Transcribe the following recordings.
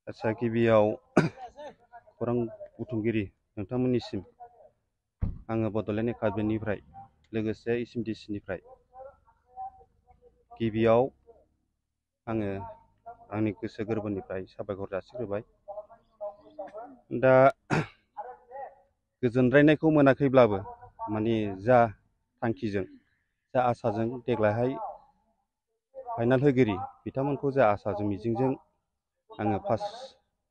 आसा गिबियाव खौरां बुथुमगिरि नोंथांमोननिसिम आङो बड'लेण्ड एकाडेमिनिफ्राय लोगोसे SMDCनिफ्राय गिबियाव आङो आंनि गोसो गोरबोनिफ्राय साबायखर जासिग्रोबाय। दा गोजोनद्रायनायखौ मोनाखैब्लाबो माने जा थांखिजों जा आसाजों देग्लायहाय फाइनाल होगिरि बिथांमोनखौ जा आसाजों मिजिंजों आङो पास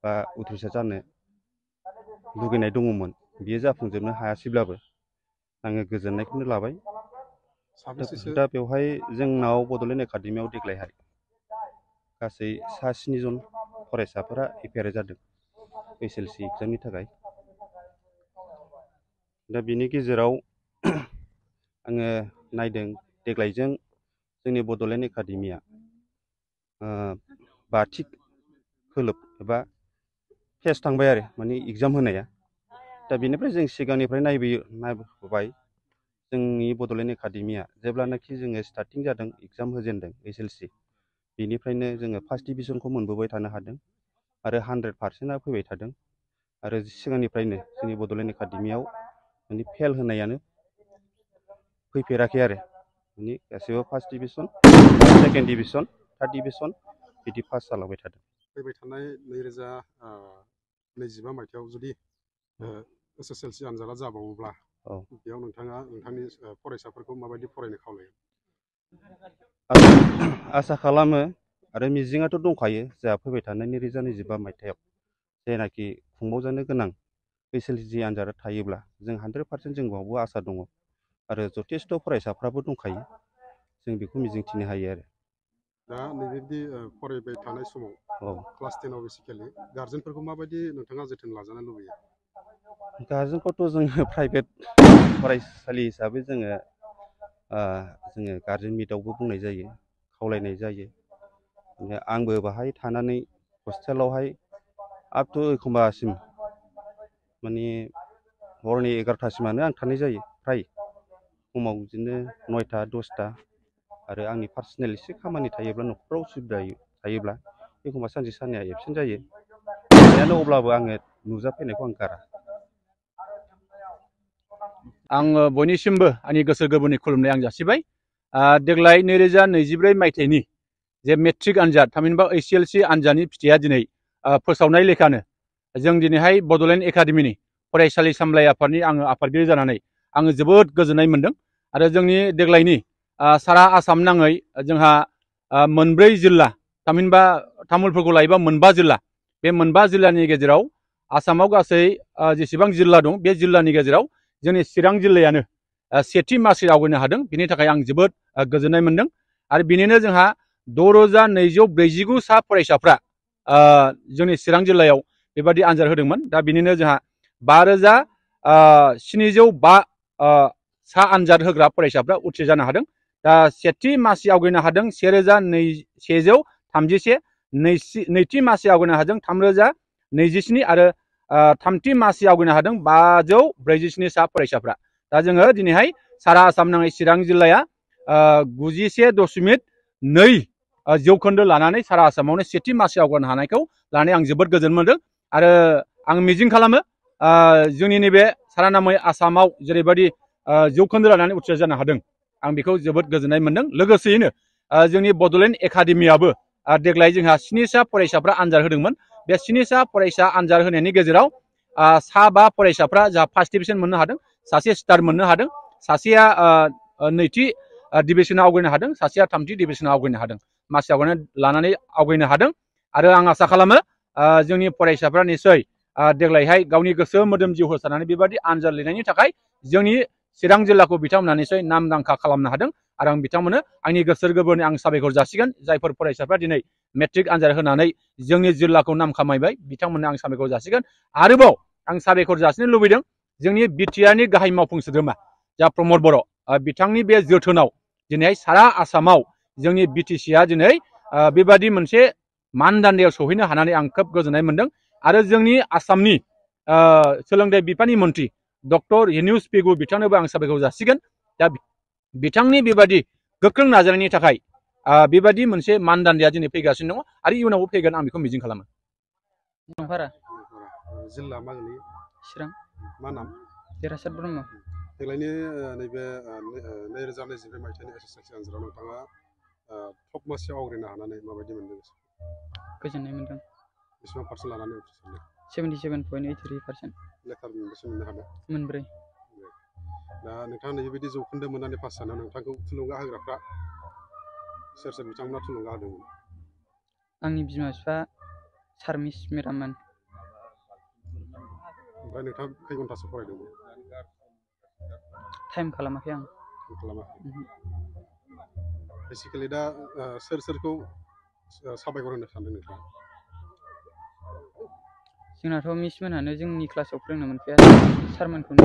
बा उथ्रिसार जानो लुगैनाय दङमोन, बियो जाफुंजोबनो हायासैब्लाबो आङो गोजोननायखौनो लाबाय। दा बेवहाय जोंनाव बड'लेण्ड एकाडेमियाव देग्लायहाय गासै 7 जन फरायसाफोरा एपियार जादों SSLC एग्जामनि थाखाय। दा बिनि गेजेराव आङो नायदों देग्लायजों जोंनि बड'लेण्ड एकाडेमिया 5थि खोलोब एबा फेस थांबाय आरो माने एग्जाम होनाया। दा बेनिफ्राय जों सिगांनिफ्राय नायबोबाय जोंनि बड'लेण्ड एकाडेमिया जेब्लानाखि जोङो स्टार्टिं जादों एग्जाम होजेनदों SSLC, बेनिफ्रायनो जोङो फार्स्ट डिभिजनखौ मोनबोबाय थानो हादों आरो 100%आ फैबाय थादों। आरो सिगांनिफ्रायनो जोंनि बड'लेण्ड एकाडेमियाव माने फेल होनायानो फैफेराखै आरो माने गासैबो first division, second division, third division बिदि पास जालांबाय थादों। फैबाय थानाय 2025 मायथाइयाव जुदि SSLC आनजादा जाबावोब्ला बेयाव नोंथाङा नोंथांनि फरायसाफोरखौ माबायदि फरायनो खावलायो? आसा खालामो आरो मिजिङाथ' दंखायो जोंहा फैबाय थानाय 2025 मायथाइयाव जायनाखि खुंबावजानो गोनां SSLC आनजादा थायोब्ला जों 100% जों बावबो आसा दङ आरो जथेस्थ' फरायसाफ्राबो दंखायो, जों बेखौ मिजिंथिनो हायो आरो। दा नैबेबायदि फरायबाय थानाय समाव क्लास 10आव बेसिकेलि गार्जेनफोरखौ माबायदि नोंथाङा जोथोन लाजानो लुबैयो? गार्जेनखौथ' जोङो प्राइभेट फरायसालि हिसाबै जोङो गार्जेन मिटआवबो बुंनाय जायो, खावलायनाय जायो। आंबो बाहाय थानानै हस्टेलावहाय आप टु एखमबासिम माने हरनि 11टासिमानो आं थानाय जायो फ्राय। समाव बिदिनो 9टा 10टा आरो आंनि पार्सनेल एसे खामानि थायोब्ला न'खराव उसुबिदा थायोब्ला एखमबा सानसे साननैया एबसेन्ट जायो। अब्लाबो आङो नुजाफैनायखौ आं गारा। आङो बयनिसिमबो आंनि गोसो गोरबोनि खुलुमनाय आं जासिबाय। देग्लाय 2024 मायथाइनि जे मेट्रिक आनजाद थामहिनबा SSLC आनजादनि फिथाइया दिनै फोसावनाय लेखानो जों दिनैहाय बड'लेण्ड एकाडेमिनि फरायसालि सामलाय आफादनि आङो आफादगिरि जानानै आङो जोबोद गोजोननाय मोनदों। आरो जोंनि देग्लायनि सारा आसाम नाङै जोंहा 4 जिल्ला थामहिनबा तामुलपुरखौ लायोबा 4 जिल्ला, बे 4 जिल्लानि गेजेराव आसामाव गासै जेसेबां जिल्ला दं बे जिल्लानि गेजेराव जोंनि चिरां जिल्लायानो सेथि मासि आवगायनो हादों। बिनि थाखाय आं जोबोद गोजोननाय मोनदों। आरो बिनिनो जोंहा 6249 सा फरायसाफ्रा जोंनि चिरां जिल्लायाव बेबादि आनजाद होदोंमोन। दा बिनिनो जोंहा 5705 सा आनजाद होग्रा फरायसाफ्रा उथ्रिसारनो हादों। दा सेथि मासि आवगायनो हादों 1131, नैथि मासि आवगायनो हादों 3027 आरो थामथि मासि आवगायनो हादों 547 सा फरायसाफ्रा। दा जोङो दिनैहाय सारा आसाम नाङै चिरां जिल्लाया 91.2 जौखोन्दो लानानै सारा आसामावनो सेथि मासि आवगायनो हानायखौ लानानै आं जोबोद गोजोन मोनदों। आरो आं मिजिं खालामो जोंनि नैबे सारा नामै आसामाव जेरैबायदि जौखोन्दो लानानै उथ्रिसार जानो हादों, आं बेखौ जोबोद गोजोननाय मोनदों। लोगोसेयैनो जोंनि बड'लेण्ड एकाडेमियाबो देग्लाय जोंहा 7 सा फरायसाफ्रा आनजाद होदोंमोन। बे 7 सा फरायसा आनजाद होनायनि गेजेराव 5 फरायसाफ्रा जोंहा फार्स्ट डिभिजन मोननो हादों, सासे स्टार मोननो हादों, सासेया नैथि डिभिजनाव आवगायनो हादों, सासेया थामथि डिभिजनाव आवगायनो हादों। मासि लानानै आवगायनो हादों। आरो आं आसा खालामो जोंनि फरायसाफ्रा निसय देग्लायहाय गावनि गोसो मोदोम जिउ होसारनानै बेबादि आनजाद लिरनायनि थाखाय जोंनि चिरां जिल्लाखौ बिथांमोना निसय नामदांखा खालामनो हादों। आरो आं बिथांमोननो आंनि गोसो गोरबोनि आं साबायखर जासिगोन। जायफोर फरायसाफ्रा दिनै मेट्रिक आनजाद होनानै जोंनि जिल्लाखौ नाम खामायबाय, बिथांमोननो आं साबायखर जासिगोन। आरोबाव आं साबायखर जासिनो लुबैदों जोंनि बिटिआरनि गाहाय मावफुं सोद्रोमा जा प्रमद बर', बिथांनि बे जोथोनाव दिनैहाय सारा आसामाव जोंनि बिटिसिआ दिनै बेबादि मोनसे मानदान्दायाव सौहैनो हानानै आं खोब गोजोननाय मोनदों। आरो जोंनि आसामनि सोलोंथाइ बिफाननि मन्थ्रि डक्टर हिनिउस पेगु बिथांनोबो आं साबायखर जासिगोन। दा बिथांनि बेबादि गोख्रों नाजानायनि थाखाय बेबादि मोनसे मानदान्दाया दिनै फैगासिनो दङ आरो इयुनावबो फैगोन, आं बेखौ मिजिं खालामो। नंफारा जिल्ला मा गोलैयो चिरां मा नाम देरहासार ब्रह्म देग्लायनि नैबे 2023 मायथाइनि एसएसएलसि आनजादाव नोंथाङा टप मासियाव आवग्रिनो हानानै माबायदि मोनदों गोजोननाय मोनदों बेसेबां पार्सेन्ट लानानै उथ्रिसारनाय 77.83% लेटार मोनबेसे मोननो हादों मोनब्रै दा नोंथाङा नैबेबायदि जौखोन्दो मोननानै पास जानायाव नोंथांखौ थुलुंगा होग्राफ्रा सोर सोर बिथांमोना थुलुंगा होदोंमोन आंनि बिमा बिफा सार मिस मेडाममोन ओमफ्राय नोंथाङा खै घन्टासो फरायदोंमोन टाइम खालामाखै आं खालामाखै बेसिकेलि दा सोर सोरखौ साबायखर होनो सानदों नोंथाङा जोंनाथ' मिस मोनानो जोंनि क्लासाव फोरोंनो मोनखाया सारमोनखौनो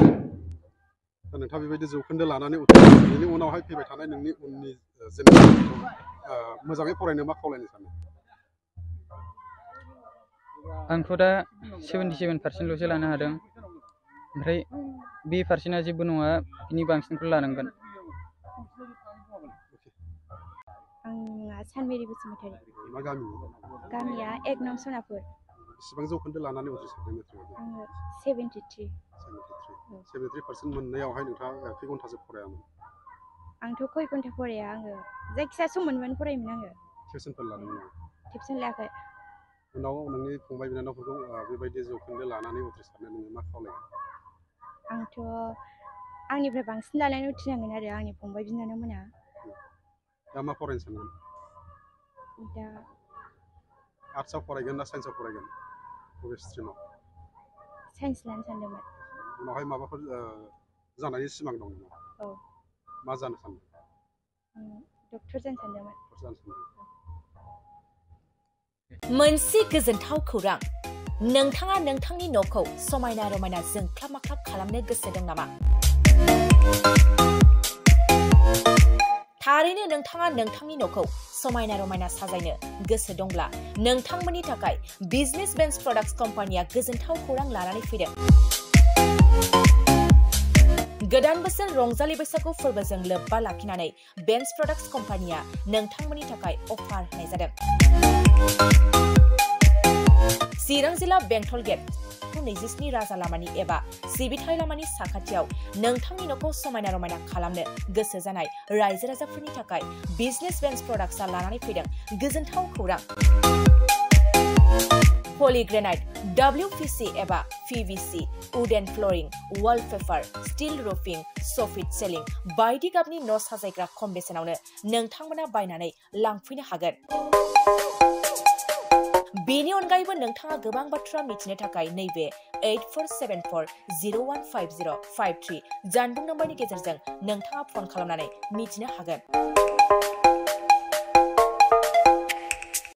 दा नोंथाङा बेबायदि जौखोन्दो लानानै उथ्रिसारनाय बेनि उनावहाय फैबाय थानाय नोंनि उननि जेनेरेसनखौ मोजाङै फरायनो मा खावलायनो सानो आंथ' दा 77%ल'सो लानो हादों ओमफ्राय बे पार्सेन्टआ जेबो नङा बिनि बांसिनखौ लानांगोन आंना सानमेरि बसुमतारी मा गामि गामिया 1 नं सनापुर बेसेबां जौखोन्दो लानानै उथ्रिसारदों मेट्रिकआव आङो 73 73% मोननायावहाय नोंथाङा खै घन्टासो फरायामोन आंथ' खय घन्टा फराया आङो जायखिजाया सम मोनबानो फरायोमोन आङो टिउसनफोर लादोंमोन टिउसन लायाखै उनाव नोंनि फंबाय बिनानावफोरखौ बेबायदि जौखोन्दो लानानै उथ्रिसारनो नोङो मा खावलायगोन आंथ' आंनिफ्राय बांसिन लानानै उथ्रिनांगोन आरो आंनि फंबाय बिनानावमोना दा मा फरायनो सानगोन दा आर्ट्सआव फरायगोन ना साइन्सआव फरायगोन बबे स्ट्रिमाव साइन्स लानो सानदोंमोन उनावहाय माबाफोर जानायनि सिमां दं नामा औ मा जानो सानदों डक्टर जानो सानदोंमोन मोनसे गोजोनथाव खौरां नोंथाङा नोंथांनि न'खौ समायना रमायना जोंख्लाब माख्लाब खालामनो गोसो दं नामा थारैनो नोंथाङा नोंथांनि न'खौ समायना रमायना साजायनो गोसो दंब्ला नोंथांमोननि थाखाय बिजनेस बेन्स प्रडाक्ट्स कम्पानिया गोजोनथाव खौरां लानानै फैदों गोदान बोसोर रंजालि बैसागु फोरबोजों लोब्बा लाखिनानै बेन्स प्रडाक्ट्स कम्पानिया नोंथांमोननि थाखाय अफार होनाय जादों चिरां जिल्ला बेंटल गेट 27 राजा लामानि एबा सिबिथाय लामानि साखाथियाव नोंथांनि न'खौ समायना रमायना खालामनो गोसो जानाय रायजो राजाफोरनि थाखाय बिजनेस बेन्स प्रडाक्ट्सआ लानानै फैदों गोजोनथाव खौरां पलिग्रेनाइट WPC एबा PVC wooden flooring wallpaper steel roofing soffit ceiling बायदि गाबनि न' साजायग्रा खम बेसेनावनो नोंथांमोना बायनानै लांफैनो हागोन बेनि अनगायैबो नोंथाङा गोबां बाथ्रा मिथिनो थाखाय नैबे 8474015053 जानबुं नम्बरनि गेजेरजों नोंथाङा फन खालामनानै मिथिनो हागोन